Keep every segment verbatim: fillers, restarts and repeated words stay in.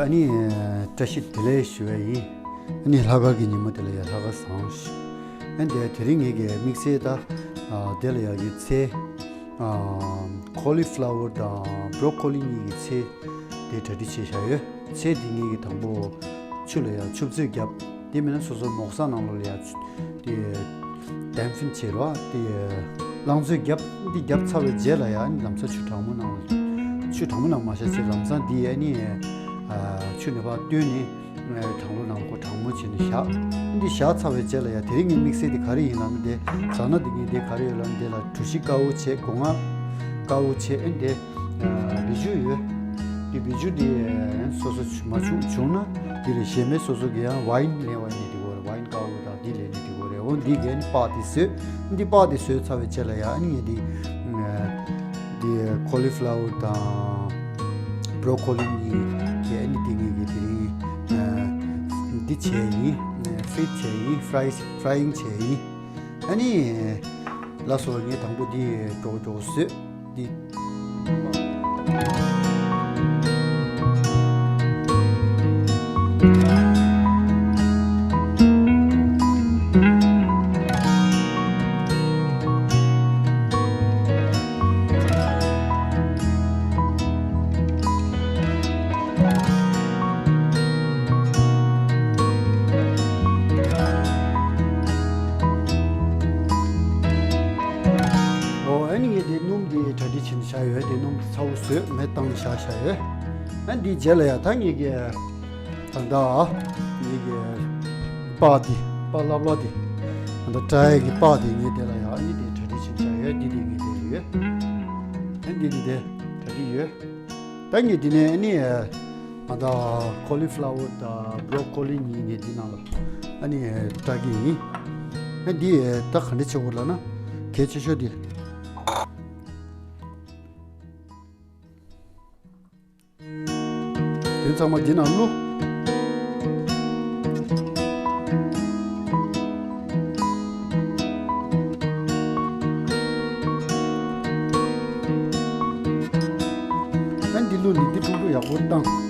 ཨ་ནི་བཀྲ་ཤིས་བདེ་ལེགས་ཞུ་བ་ཡིན། ཨ་ནི་ལྷག་དཀར་གྱི་ཉིན་མོ་དེ་ལ་ཡང་ལྷག་དཀར་བཟང་ཞུ། ཨ་ནི་དེ་རིང་ངེད་ཀྱི་དམིགས་བསལ་ད་དེ་ལ་ཡང་གི་ཚལ། ཨ། ཀོ་ལི་ཕ་ལ་ཝར་དང་བྷ་རོ་ཀོ་ལི་གཉིས་ཀྱི་ཚལ་དེ་གྲ་སྒྲིག་བྱས་བཞག་ཡོད། ཚལ་དེ་གཉིས་ཀྱི་དང་པོ་ཆུ་ལ་ཡང་ཆུ་བཙོས་བརྒྱབ། དེ་མིན་ན་སོ་སོ་མོག་ས་ནང་ལོགས་ལ་ཡང་ཆུ་དེ་ཌེམ་ཕིང་བྱས་རོགས་དེ་རླངས་བཙོས་བརྒྱབ། འདི་བརྒྱབ་ཚར་བའི་རྗེས་ལ་ཡང་ལམ་སང་ཆུ་གྲང་མོ་ནང་ལ་ཆུ་གྲང་མོ་ནང་མ་བཞག་ཚེ་ལམ་སང་འདི་ཨ་ནི་ཆུ་ནས་ཕར་བཏོན་ནས། གྲང་ལོ་ནང་ཁོ་གྲང་མོ་བྱས་ནས་བཞག་འདི་བཞག་ཚར་བའི་རྗེས་ལ་ཡང་དེ་རིང་ངའི་དམིགས་བསལ་དེ་ག་རེ་ཡིན་ལབ་ན། དེ་ཟ་ན་དེ་ངས་དེ་ག་རེ་ཡོད་ལབ་ན། དེ་ལ་གྲུ་བཞི་དཀར་པོ་བྱས། སྒོ་ང་དཀར་པོ་བྱས། ཨེ་དེ་བི་ཇུ་ཡོད། དེ་བི་ཇུ་དེ་སོ་སོ་མ་བྱུང་བྱུང་ན་དེ་ལས་གཞན་པའི་སོ་སོ་གི་ཡང་ཝའིན་ལེན་པ་ཡིན་ན་དེ་གོ་རེད། ཝའིན་དཀར་པོ་དང་དེ་ལེན་ནས་དེ་གོ་རེད། འོ་འདི་གས་ནི་པགས་དེ་བཟོས། འདི་པགས་དེ་བཟོས་ཚར་བའི་རྗེས་ལ་ཡང་ཨ་ནི་ངས་དེ། དེ་ཀོ་ལི་ཕ་ལ་ཝར་དང་བྷ་རོ་ཀོ་ལི་གཉིས་ཀྱི་ཨ་ནི་དེ་ངེད་ཀྱི་དེ་རིང་འདི་བྱས་ཡིན། ཕི་རི་ཇི་བྱས་ཡིན། ཕ་རའི་ཕ་རའི་ཡིང་བྱས་ཡིན། ཨ་ནི་ལགས་སོ། ངས་དང་པོ་འདི་ཀྲོག་ཀྲོག་བཟོས་འདི། ཨོ་ཨ་ནི་ངས་དེ་སྣུམ་དེ་གྲ་སྒྲིག་བྱས་ནས་བཞག་ཡོད། དེ་སྣུམ་ཚ་པོ་བཟོས་མེ་བཏང་ནས་བཞག་བཞག་ཡོད། ཨ་འདི་རྗེས་ལ་ཡང་ད་ངེད་ཀྱི་ད་ལྟ་ངེད་ཀྱི་པགས་འདི་པགས་ལབ་ལབ་འདི་ད་ལྟ་བཀྲ་ཡས་ཀྱི་པགས་འདི་ངས་དེ་ལ་ཡང་ཨ་ནི་དེ་གྲ་སྒྲིག་བྱས་བཞག་ཡོད། འདི་དེ་ངས་དེ་ཡོད། ཨ་འདི་འདི་དེ་གྲ་སྒྲིག་ཡོད། ད་ངས་འདི་ནས་ཨ་ནི་ད་ལྟ་ཀོ་ལི་ཕ་ལ་ཝར་དང་བྷ་རོ་ཀོ་ལི་གཉིས་ངས་འདི་ནང་ལ་ཨ་ནི་སྐྲག་གི་ཡིན། ཨ་འདི་ད་ག་འདྲ་བྱེད་དགོས་ལབ་ན་གལ་ཆེ་ཤོས་འདི། དེ་ཚང་མ་འདི་ནང་བླུགས། ཨ་འདི་བླུགས་ནས་འདི་ཀྲུང་ཀྲུང་ཡག་པོ་བཏང་།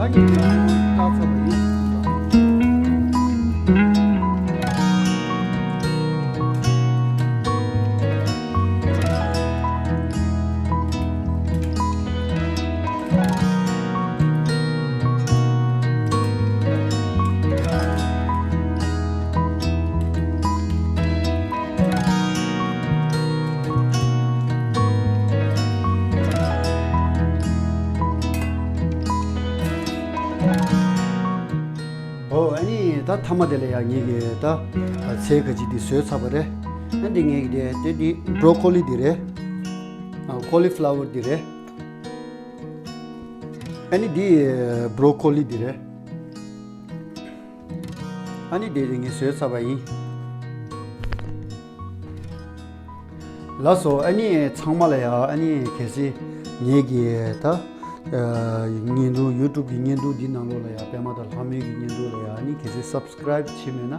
ད་ངས་ཀྱི་བཀག་ཚར་བ་ཡིན། ཨོ་ཨ་ནི་ད་མཐའ་མ་དེ་ལ་ཡང་ངེད་ཀྱིས་ད་ཚལ་ག་ཅི་འདི་བཟོས་ཚར་བ་རེད། ཨ་འདི་ངེད་ཀྱི་དེ་དེ་འདི་བྷྲོ་ཀོ་ལི་འདི་རེད། ཨ་ཀོ་ལི་ཕ་ལ་ཝར་འདི་རེད། ཨ་ནི་འདི་བྷྲོ་ཀོ་ལི་འདི་རེད། ཨ་ནི་དེ་རིང་ངས་བཟོས་ཚར་བ་ཡིན། ལགས་སོ། ཨ་ནི་ཚང་མ་ལ་ཡ་ཨ་ནི་གལ་སྲིད་ངེད་ཀྱི་ད་ཨ་བརྙན་ཐུང་ཡུ་ཊུབ་ཀྱི་བརྙན་ཐུང་འདི་ནང་ལོགས་ལ་ཡ་པད་མ་དང་ལྷ་མོའི་གི་བརྙན་ཐུང་ལ་ཡ་ཨ་ནི་གལ་སྲིད་སབ་སི་ཀ་རའིབ་བྱས་མེད་ན་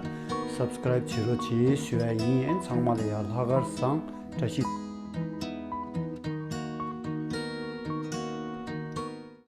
སབ་སི་ཀ་རའིབ་བྱེད་རོགས་བྱེད་ཞུ་ཡ་ཡིན། ཨ་ནི་ཚང་མ་ལ་ཡ་ལྷག་དཀར་བཟང་། བཀྲ་ཤིས།